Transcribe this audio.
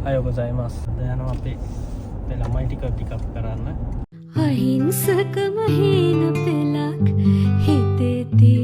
おはようございます. අද යනවා අපේ අපේ ළමයි ටික පිකප් කරන්න. අහිංසකම හීන පෙළක් හිතේ.